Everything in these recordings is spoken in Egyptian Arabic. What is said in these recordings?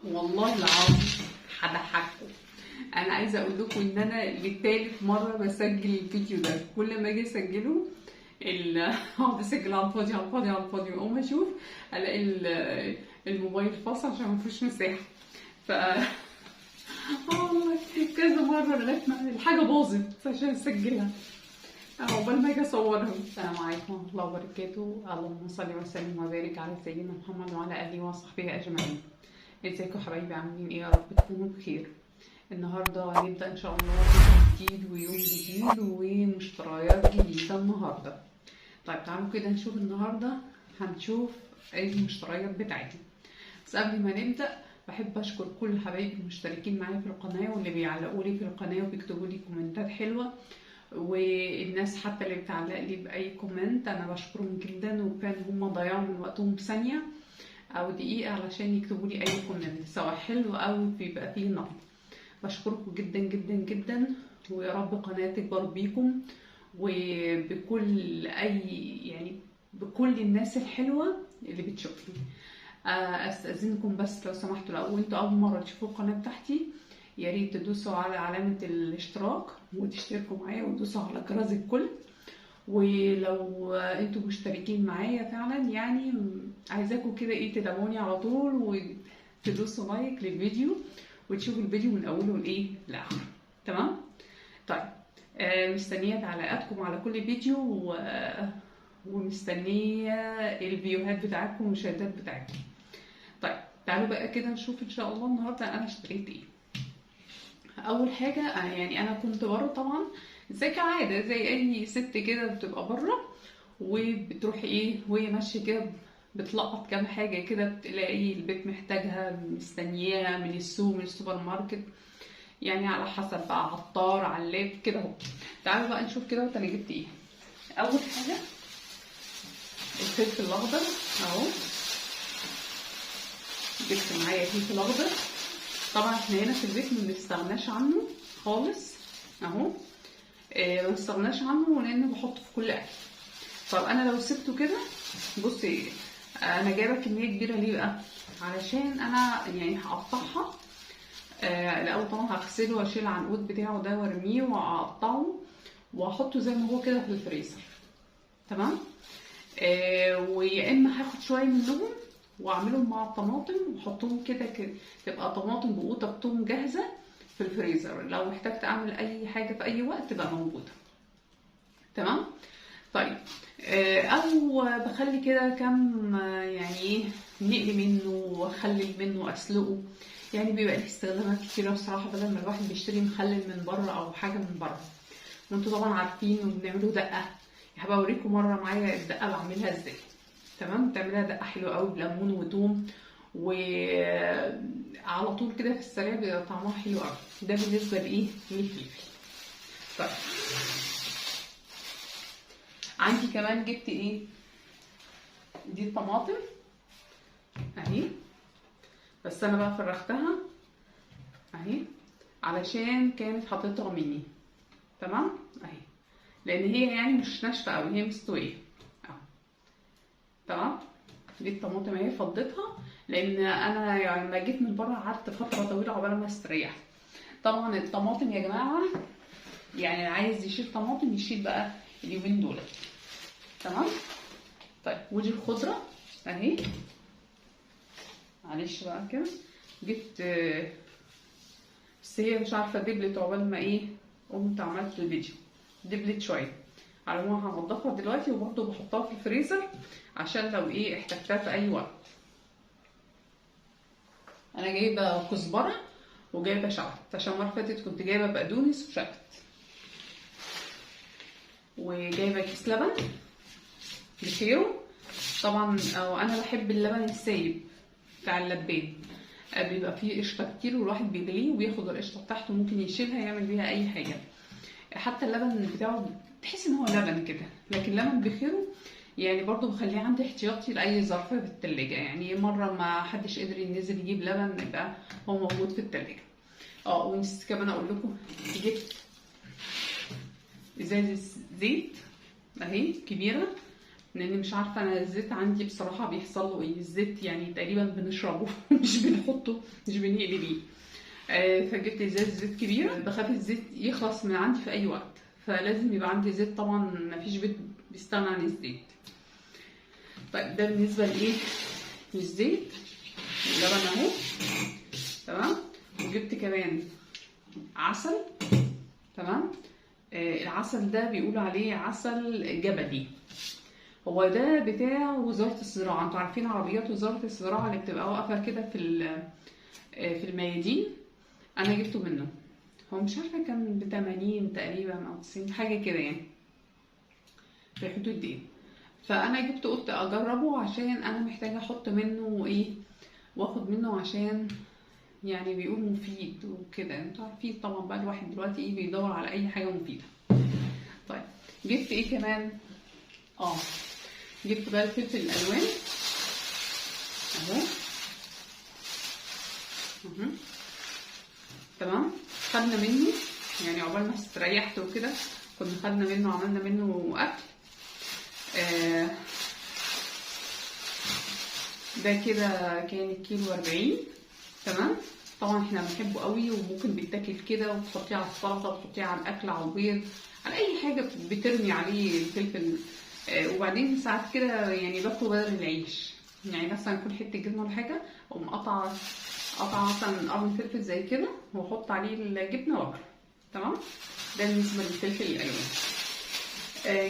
والله العظيم هضحككم. انا عايزه اقول لكم ان انا لتالت مرة بسجل الفيديو ده، كل ما اجي اسجله اقعد اسجل على الفاضي على الفاضي على الفاضي، واقوم اشوف الاقي الموبايل فاصل عشان ما فيهوش مساحة. ف والله كذا مرة لغاية ما الحاجة باظت عشان اسجلها عقبال ما اجي اصورها. السلام عليكم ورحمة الله وبركاته، اللهم صل وسلم وبارك على سيدنا محمد وعلى اله وصحبه اجمعين. ازيكم حبايبي، عاملين ايه؟ يا رب تكونوا بخير. النهارده هنبدا ان شاء الله فيديو جديد ويوم جديد ومشتريات جديدة النهارده. طيب تعالوا كده نشوف النهارده هنشوف ايه المشتريات بتاعتنا. بس قبل ما نبدا بحب اشكر كل حبايبي المشتركين معايا في القناة واللي بيعلقوا لي في القناة وبيكتبوا لي كومنتات حلوة، والناس حتى اللي بتعلق لي باي comment انا بشكرهم جدا، وكان هم ضيعوا من وقتهم ثانية او دقيقة علشان يكتبوا لي اي comment سواء حلو او بيبقى فيه نقد. بشكركم جدا جدا جدا، ويا رب قناة تكبر بيكم وبكل اي يعني بكل الناس الحلوة اللي بتشوفني. استاذنكم بس لو سمحتوا، لو انتوا اول مرة تشوفوا القناة بتاعتي يا ريت تدوسوا على علامة الاشتراك وتشتركوا معايا وتدوسوا على جرس الكل. ولو انتوا مشتركين معايا فعلا يعني عايزاكم كده ايه تدعموني على طول وتدوسوا like للفيديو وتشوفوا الفيديو من اوله لايه لاخره. تمام؟ طيب مستنيه تعليقاتكم على كل فيديو ومستنيه الفيوهات بتاعتكم والمشاهدات بتاعتكم. طيب تعالوا بقى كده نشوف ان شاء الله النهارده انا اشتريت ايه. اول حاجة يعني انا كنت بره طبعا زي كعادة زي اي ست كده بتبقى بره وبتروح ايه وهي ماشية كده بتلقط كام حاجة كده بتلاقي البيت محتاجها مستنياها من السوق من السوبر ماركت، يعني على حسب بقى عطار علاف كده اهو. تعالوا بقى نشوف كده انا جبت ايه. اول حاجة الفلفل الاخضر اهو، جبت معايا فلفل اخضر. طبعا احنا هنا في البيت ما بنستغناش عنه خالص اهو، ما بنستغناش عنه لان بحطه في كل اكل. طب انا لو سبته كده بصي انا جايبه كمية كبيرة ليه بقى؟ علشان انا يعني هقطعها الاول طبعا هغسله واشيل العنقود بتاعه ده وارميه واقطعه واحطه زي ما هو كده في الفريزر. تمام؟ ويا اما هاخد شوية منهم واعملهم مع الطماطم واحطهم كده تبقى طماطم بقوطه بتوم جاهزة في الفريزر، لو احتجت اعمل اي حاجة في اي وقت تبقى موجودة. تمام؟ طيب او بخلي كده كام يعني ايه نقلي منه واخلل منه اسلقه، يعني بيبقى ليه استخدامات كتيرة بصراحة بدل ما الواحد بيشتري مخلل من بره او حاجة من بره. وانتوا طبعا عارفين وبنعمله دقه، هبقى اوريكم مرة معايا الدقة بعملها ازاي. تمام؟ بتعملها دقه حلوة قوي بليمون وتوم وعلى طول كده في السريع بيبقى طعمها حلو قوي. ده بالنسبة لايه للفلفل. طيب عندي كمان جبت ايه، دي الطماطم اهي، بس انا بقى فرختها اهي علشان كانت حاططها مني. تمام؟ اهي لان هي يعني مش ناشفة قوي، هي مستوية اهو. تمام؟ دي الطماطم اهي فضيتها لان انا يعني لما جيت من بره قعدت فترة طويلة عقبال ما استريحت. طبعا الطماطم يا جماعة يعني عايز يشيل طماطم يشيل بقى اليومين دول. تمام؟ طيب ودي الخضرة اهي، معلش بقى كده جبت، بس هي مش عارفه دبلت عقبال ما ايه قمت عملت الفيديو، دبلت شوية. على العموم هنضفها دلوقتي وبرده بحطها في الفريزر عشان لو ايه احتجتها في اي وقت. انا جايبه كزبره وجايبه شبت عشان المرة اللي فاتت كنت جايبه بقدونس وشبت، وجايبه كيس لبن بخيره. طبعا انا بحب اللبن السايب بتاع اللبان، بيبقى فيه قشطه كتير والواحد بيغليه وبياخد القشطه بتاعته ممكن يشيلها يعمل بيها اي حاجة. حتى اللبن بتاعه تحس ان هو لبن كده، لكن لبن بخيره يعني برضو بخليه عندي احتياطي لاي ظرف في التلاجة، يعني مرة ما حدش قدر ينزل يجيب لبن يبقى هو موجود في التلاجة. ونسيت كمان اقول لكم جبت ازازة زيت اهي كبيرة، لان مش عارفه انا الزيت عندي بصراحة بيحصل له ايه. الزيت يعني تقريبا بنشربه مش بنحطه، مش بنقلي بيه. فجبت ازاز زيت كبيرة. بخاف الزيت يخلص من عندي في اي وقت، فلازم يبقى عندي زيت. طبعا مفيش بيت بيستغنى عن الزيت. طيب ده بالنسبة لايه؟ للزيت. اللبن اهو، تمام. وجبت كمان عسل، تمام. العسل ده بيقولوا عليه عسل جبلي، هو ده بتاع وزارة الزراعة. انتوا عارفين عربيات وزارة الزراعة اللي بتبقى واقفة كده في الميادين، انا جبته منه. هو مش عارفه كان ب80 تقريبا او 90 حاجة كده يعني، في الحدود دي. فانا جبته قلت اجربه عشان انا محتاجه احط منه ايه واخد منه، عشان يعني بيقول مفيد وكده. انتوا عارفين طبعا بقى الواحد دلوقتي ايه، بيدور على اي حاجة مفيدة. طيب جبت ايه كمان؟ جبت بقى الفلفل الالوان اهو، تمام. خدنا منه يعني عقبال ما استريحت وكده، كنا خدنا منه عملنا منه اكل. ده كده كان الكيلو 40، تمام. طبعا احنا بنحبه قوي، وممكن بيتاكل كده وتحطيه على السلطة، وتحطيه على الاكل، على البيض، على اي حاجة بترمي عليه الفلفل. وبعدين ساعات كده يعني باكله بدل العيش، يعني مثلا كل حتة جبنه ولا حاجة اقوم قطعه مثلا قرن فلفل زي كده واحط عليه الجبنة واكله، تمام. ده بالنسبة للفلفل الالوان.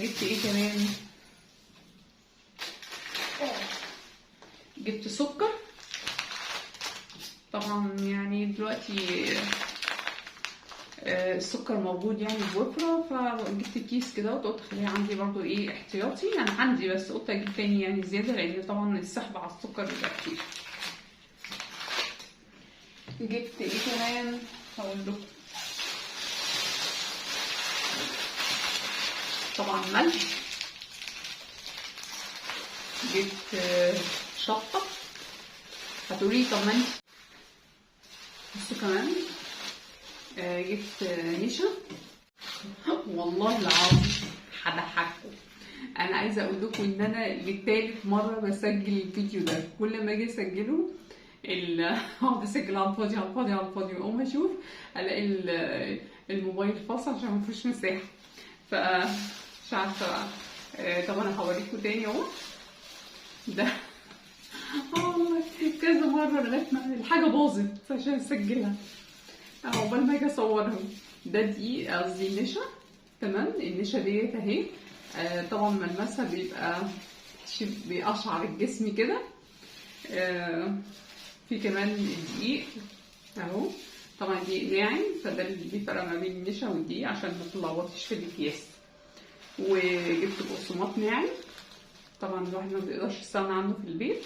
جبت ايه كمان؟ جبت سكر. طبعا يعني دلوقتي السكر موجود يعني بوفره، فجبت كيس كده وقلت اخليه عندي برضو ايه احتياطي، يعني عندي بس قلت اجيب تاني يعني زيادة، لان طبعا السحب على السكر بيبقى كتير. جبت ايه كمان؟ هقول لكم. طبعا ملح، جبت شطه. هتقولي طب ما انت بصوا كمان جبت نشا. والله العظيم هضحككم، انا عايزه اقول لكم ان انا لتالت مرة بسجل الفيديو ده. كل ما اجي اسجله اقعد اسجل على الفاضي على الفاضي على الفاضي، واقوم اشوف الاقي الموبايل فصل عشان ما فيهوش مساحة، فمش عارفه بقى. طب انا هوريكم تاني اهو ده. والله كذا مرة لغاية ما الحاجة باظت عشان اسجلها، عقبال ما اجي اصورها. ده دقيق، قصدي نشا، تمام. النشا ديت اهي، طبعا ملمسها بيبقى بيقشعر الجسم كده. في كمان الدقيق اهو، طبعا دقيق ناعم، فده اللي بيفرق ما بين النشا والدقيق عشان ما تتلخبطيش في الاكياس. وجبت بقسماط ناعم، طبعا الواحد ما بيقدرش يستغنى عنه في البيت.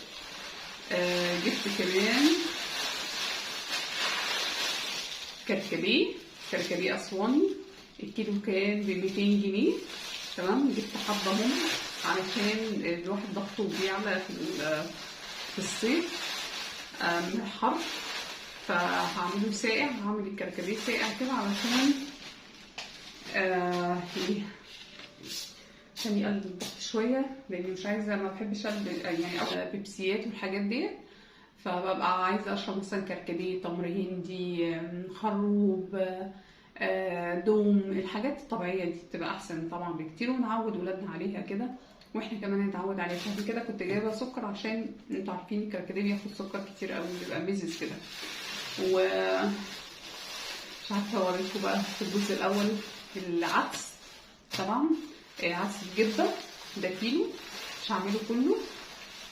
جبت كمان كركديه، كركديه اسواني، الكيلو كان ب200 جنيه، تمام. جبت حبه هم علشان الواحد ضغطه بيعلى في الصيف من الحر، فهعمله ساقع، هعمل الكركديه ساقع كده علشان ايه، عشان يقلل الضغط شوية، لاني مش عايزه، ما بحبش يعني بيبسيات والحاجات دي، فببقى عايزه اشرب مثلا كركديه، تمر هندي، خروب، دوم، الحاجات الطبيعية دي بتبقى احسن طبعا بكتير، ونعود ولادنا عليها كده، واحنا كمان نتعود عليها. عشان كده كنت جايبه سكر، عشان انتوا عارفين الكركديه بياخد سكر كتير قوي، بيبقى مزز كده. و مش عارفه اوريكم بقى في الجزء الاول العدس، طبعا عدس الجبة ده كيلو، مش هعمله كله،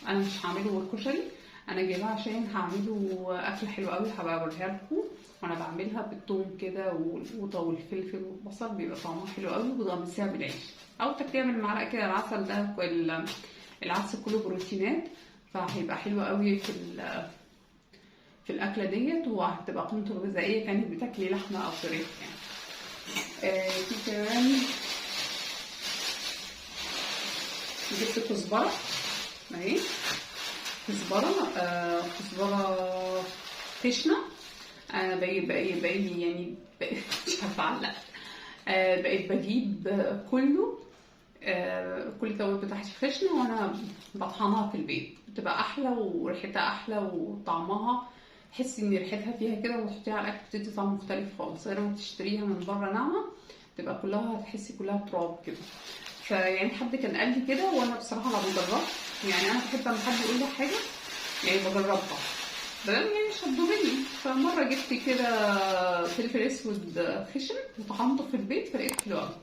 انا مش هعمله كشري، انا جايباه عشان هعمله اكله حلوة قوي، هبقى اوريها لكم وانا بعملها بالثوم كده والقوطه والفلفل والبصل، بيبقى طعمها حلو قوي، وتغمسيها بالعيش او تاكليها بالمعلقه كده. العسل ده العدس كله بروتينات، فهيبقى حلو قوي في الاكلة ديت، وهتبقى قيمته الغذائية كانك بتاكلي لحمه او فراخ يعني. في كمان جبت كزبره اهي، كزبره كزبره خشنه. انا بقيت يعني مش عارفه اعلق، بقيت بجيب كله كل التوابل بتاعتي خشنه وانا بطحنها في البيت، بتبقى احلى وريحتها احلى وطعمها، تحسي ان ريحتها فيها كده، وتحطيها على الاكل بتدي طعم مختلف خالص، غير ما تشتريها من بره ناعمة تبقى كلها تحسي كلها تراب كده. فيعني حد كان قال لي كده، وانا بصراحة لا بجربها، يعني انا بحب لما حد يقول لي حاجة يعني بجربها، بدل يعني مش هتضرني. فمره جبت كده فلفل اسود خشن وطحنته في البيت فلقيته حلو قوي،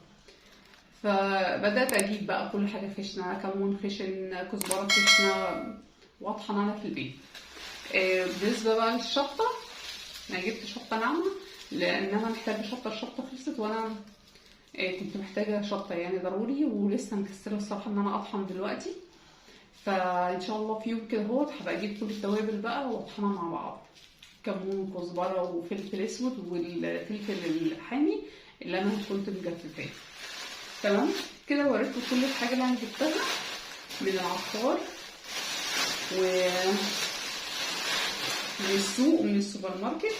فبدات اجيب بقى كل حاجة خشنه، كمون خشن، كزبره خشنه، واطحن انا في البيت. بالنسبة بقى للشطه، انا جبت شطه ناعمة لان انا محتاجه شطه، الشطه خلصت وانا كنت محتاجه شطه يعني ضروري، ولسه مكسله الصراحة ان انا اطحن دلوقتي. فان شاء الله في يوم كده اهوت هبقى اجيب كل التوابل بقى واطحنها مع بعض، كمون وكزبره وفلفل اسود والفلفل الحامي اللي انا كنت مجففاه. تمام كده وريتكم كل الحاجة اللي انا جبتها من العطار ومن السوق ومن السوبر ماركت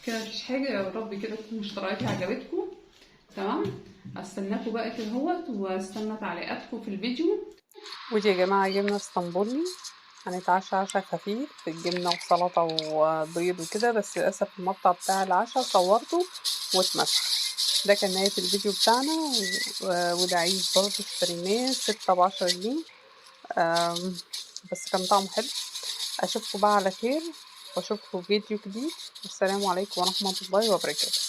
كده. مفيش حاجة، يا رب كده تكون مشترياتي عجبتكم. تمام، استناكم بقى كده اهوت، واستنى تعليقاتكم في الفيديو. ودي يا جماعة جبنه اسطنبولي، هنتعشى عشاء خفيف، الجبنة وسلطة وبيض وكده، بس للاسف المقطع بتاع العشاء صورته واتمسح. ده كان نهاية الفيديو بتاعنا، وده عيش برضه اشتريناه 6 ب10 جنيه، بس كان طعمه حلو. اشوفكم بقى على خير، واشوفكم في فيديو جديد، والسلام عليكم ورحمة الله وبركاته.